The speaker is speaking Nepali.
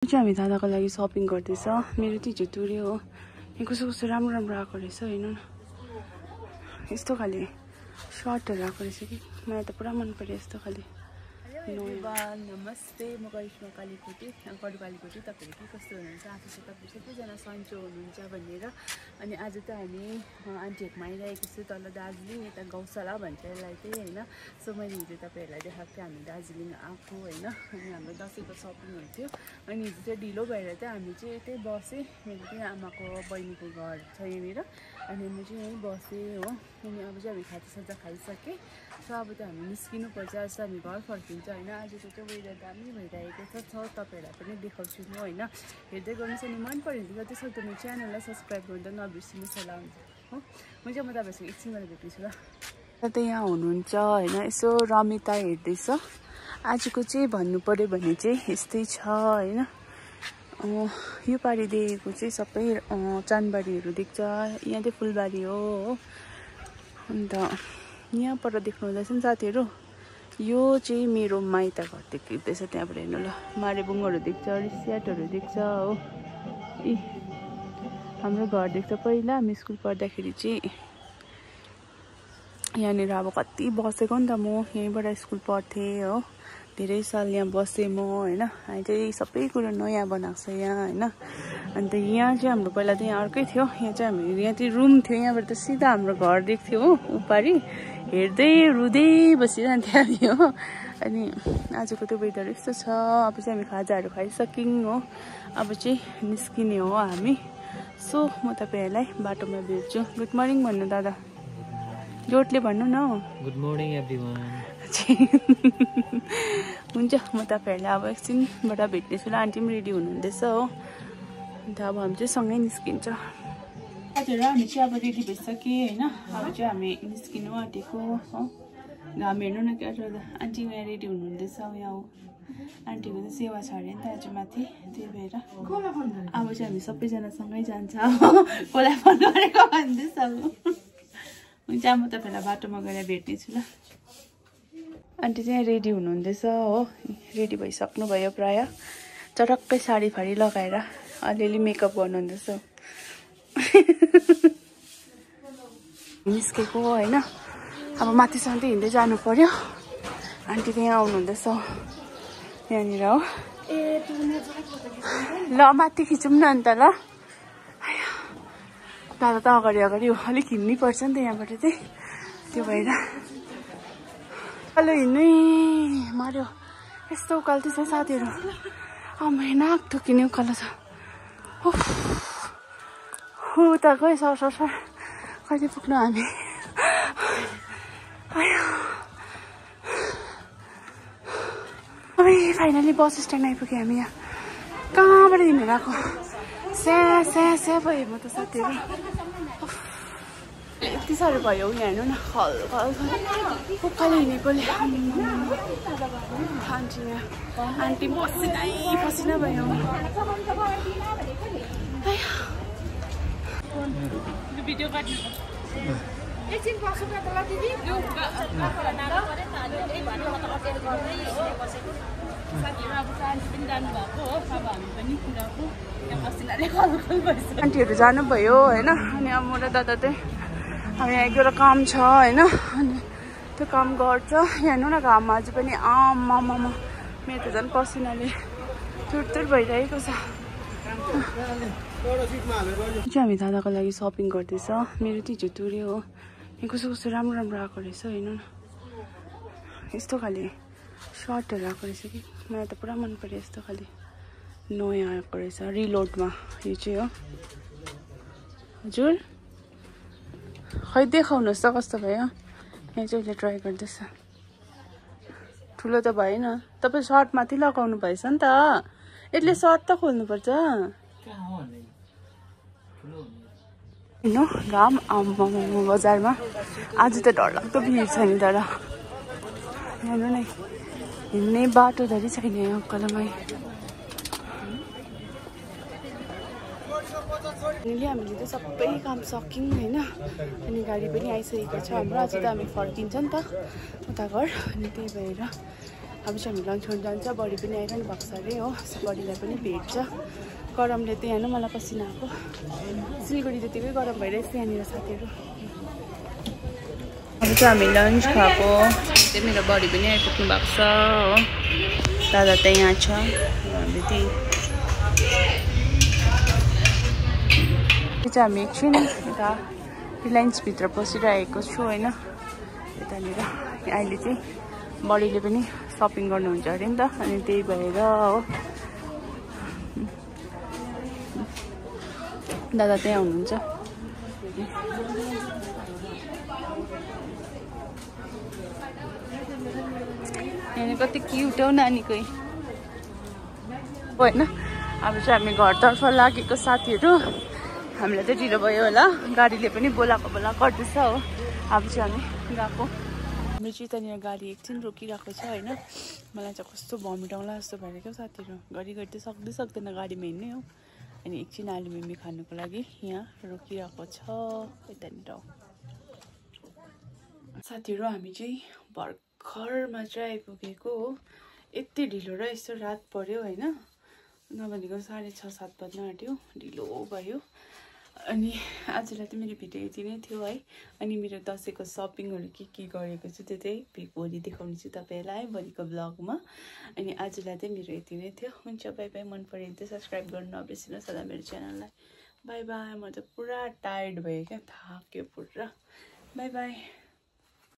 हामी दादाको लागि शपिङ गर्दैछ। मेरो टिचर तुर्यो हो। यहाँ कस्तो कस्तो राम्रो राम्रो आएको रहेछ होइन। यस्तो खाले सर्टहरू आएको रहेछ कि मलाई त पुरा मन पर्यो यस्तो खाले। नमस्ते, म करिश्मा कालीकोटी कालीकोटी। तपाईँहरू के कस्तो हुनुहुन्छ? आफू चाहिँ तपाईँहरू सबैजना सन्चो हुनुहुन्छ भनेर। अनि आज त हामी आन्टीहरूमा आइरहेको छु तल दार्जिलिङ, यता गौशाला भन्छ यसलाई चाहिँ होइन। सो मैले हिजो तपाईँहरूलाई देखाएको थिएँ हामी दार्जिलिङ आएको होइन। अनि हाम्रो दसैँको सपिङहरू थियो। अनि हिजो चाहिँ ढिलो भएर चाहिँ हामी चाहिँ यतै बसेँ। मेरो चाहिँ आमाको बहिनीको घर छ यहाँनिर। अनि म चाहिँ यहीँ बसेँ हो। अनि अब चाहिँ हामी खाजासाजा खाइसकेँ। सो अब त हामी निस्किनुपर्छ। आज हामी घर फर्किन्छ होइन। आजको चाहिँ वेदर दामी भइरहेको छ। तपाईँहरूलाई पनि देखाउँछु म होइन। हेर्दै गर्नुहोस्। अनि मन पऱ्यो भने जति सक्दो मेरो च्यानललाई सब्सक्राइब गर्दा नबिर्सिनुहोस् होला हुन्छ हो। हुन्छ म तपाईँसँग एकछिन गरेर भेट्नेछु ल। त यहाँ हुनुहुन्छ होइन। यसो रमिता हेर्दैछ। आजको चाहिँ भन्नु पऱ्यो भने चाहिँ यस्तै छ होइन। यो पारि देखेको चाहिँ सबै चानबारीहरू देख्छ। यहाँ चाहिँ फुलबारी हो। अन्त यहाँ पर देख्नु हुँदैछ नि साथीहरू, यो चाहिँ मेरो माइत घर देख्दैछ। त्यहाँबाट हेर्नु ल, मारेबुङहरू देख्छ, रिस्याटहरू देख्छ हो। ए हाम्रो घर देख्छ। पहिला हामी स्कुल पढ्दाखेरि चाहिँ यहाँनिर अब कति बसेको नि त म। यहीँबाट स्कुल पढ्थेँ हो। धेरै साल यहाँ बसेँ म होइन। अहिले चाहिँ सबै कुरो नयाँ बनाएको छ यहाँ होइन। अन्त यहाँ चाहिँ हाम्रो पहिला चाहिँ यहाँ अर्कै थियो। यहाँ चाहिँ हामी यहाँ चाहिँ रुम थियो। यहाँबाट त सिधा हाम्रो घर देख्थ्यो हो। उपारि हेर्दै रुँदै बसिरहन्थ्यो हामी हो। अनि आजको त्यो वेदर यस्तो छ। अब चाहिँ हामी खाजाहरू खाइसक्यौँ हो। अब चाहिँ निस्किने हो हामी। सो म तपाईँहरूलाई बाटोमा भेट्छु। गुड मर्निङ भन्नु दादा, जोडले भन्नु न। Good morning everyone. हुन्छ म तपाईँहरूलाई अब एकछिनबाट भेट्नेछु ल। आन्टी पनि रेडी हुनुहुँदैछ हो। अन्त अब हामी चाहिँ सँगै निस्किन्छ। हजुर हामी चाहिँ अब रेडी भइसक्यो होइन। अब चाहिँ हामी निस्किनु आँटेको हो। घाम हेर्नु न क्या दादा। आन्टी यहाँ रेडी हुनुहुँदैछ। यहाँ हो आन्टीको चाहिँ सेवा छ अरे नि त आज माथि, त्यही भएर अब चाहिँ हामी सबैजना सँगै जान्छ। कसलाई फोन गरेको भन्दैछ अब। हुन्छ म तपाईँलाई बाटोमा गएर भेट्नेछु ल। आन्टी चाहिँ रेडी हुनुहुँदैछ हो। रेडी भइसक्नु भयो प्रायः। चटक्कै साडी फाडी लगाएर अलिअलि मेकअप गर्नुहुँदैछ। निस्केको होइन। अब माथिसम्म चाहिँ हिँड्दै जानु पर्यो। आन्टी चाहिँ यहाँ आउनुहुँदैछ यहाँनिर हो। ल माथि खिचौँ न अन्त ल। दादा त अगाडि अगाडि हो। अलिक हिँड्नै पर्छ नि त यहाँबाट चाहिँ, त्यो भएर हेलो हिँड्नै मार्यो। यस्तो उकालो छ साथीहरू। नाक ठोकिने उकालो छ। उता गयो सर सर सर। कहिले पुग्नु हामी। फाइनली बस स्ट्यान्ड आइपुग्यो हामी। यहाँ कहाँबाट हिँडेर आएको। स्या स्या स्या भयो म त साथीहरू। यति साह्रो भयो यहाँ हेर्नु न। उकालो हिँडेकोले आन्टी आन्टी पसिनै पसिना भयो। भिडियो काट्नु एकछिन बस्नु न त ल दिदी। साथीहरू अब आन्टी पनि जानुभएको हो। अब हामी पनि गएको। यहाँ पसिनाले खलखल भइसक्यो। आन्टीहरू जानुभयो होइन। अनि अब म र दादा चाहिँ अब यहाँ एक दुईवटा काम छ होइन। अनि त्यो काम गर्छ। यहाँ हेर्नु न घाममा अझै पनि आमामा मेरो त झन् पसिनाले तुरतुर भइरहेको छ। चाहिँ हामी दादाको लागि सपिङ गर्दैछ। मेरो टिचर तुर्यो हो। यहाँ कस्तो कस्तो राम्रो राम्रो आएको रहेछ हेर्नु न। यस्तो खाले सर्टहरू आएको रहेछ कि मलाई त पुरा मन पर्यो। यस्तो खाले नयाँ आएको रहेछ रिलोडमा। यो चाहिँ हो। हजुर खै देखाउनुहोस् त कस्तो भयो। यहाँ चाहिँ उसले ट्राई गर्दैछ। ठुलो त भएन। तपाईँ सर्ट माथि लगाउनु भएछ नि त। यसले सर्ट त खोल्नुपर्छ। हेर्नु घाम आउनु बजारमा। आज त डरलाग्दो भिड छ नि तर। हेर्नु नै हिँड्ने बाटो धरि छैन यहाँ उकालोमै। हामीले त सबै काम सक्यौँ होइन। अनि गाडी पनि आइसकेको छ हाम्रो। आज त हामी फर्किन्छ नि त उता घर। अनि त्यही भएर अब अब चाहिँ हामी लन्च गर्नु जान्छ। बडी पनि आइरहनु भएको छ अरे हो, बडीलाई पनि भेट्छ। गरमले त यहाँ मलाई पसिना आएको। सिलगढी त्यतिकै गरम भइरहेछ यहाँनिर साथीहरू। अब चाहिँ हामी लन्च खाएको चाहिँ मेरो बडी पनि आइपुग्नु भएको छ हो। दादा त यहाँ छ। हामी चाहिँ हामी एकछिन यता रिलायन्सभित्र पसिरहेको छु होइन। यतानिर अहिले चाहिँ बडीले पनि सपिङ गर्नुहुन्छ अरे नि त, अनि त्यही भएर हो दादा त्यहाँ हुनुहुन्छ। यहाँ कति क्युट हो नानीकै होइन। अब चाहिँ हामी घरतर्फ लागेको साथीहरू। हामीलाई चाहिँ ढिलो भयो होला, गाडीले पनि बोलाएको गर्दैछ हो। अब चाहिँ हामी गएको। हाम्रो चाहिँ त्यहाँनिर गाडी एकछिन रोकिरहेको छ होइन। मलाई चाहिँ कस्तो भमिट आउला जस्तो भएर क्या साथीहरू। घरि त सक्दैन गाडीमा हिँड्नै हो। अनि एकछिन आलु मिमी खानुको लागि यहाँ रोकिरहेको छ यतानिर साथीहरू। हामी चाहिँ भर्खरमा चाहिँ आइपुगेको हो। यति ढिलो र यस्तो रात पर्यो होइन, नभनेको 6:30-7 बज्न आँट्यो, ढिलो भयो। अनि आजलाई त मेरो भिडियो यति नै थियो है। अनि मेरो दसैँको सपिङहरू के गरेको छु त्यो चाहिँ भोलि देखाउने छु तपाईँहरूलाई भोलिको ब्लगमा। अनि आजलाई चाहिँ मेरो यति नै थियो। हुन्छ, बाई बाई। मन पऱ्यो भने चाहिँ सब्सक्राइब गर्नु नबिर्सिनुहोस् होला मेरो च्यानललाई। By by. म त पुरा टायर्ड भयो क्या, थाक्यो पुरा। By by.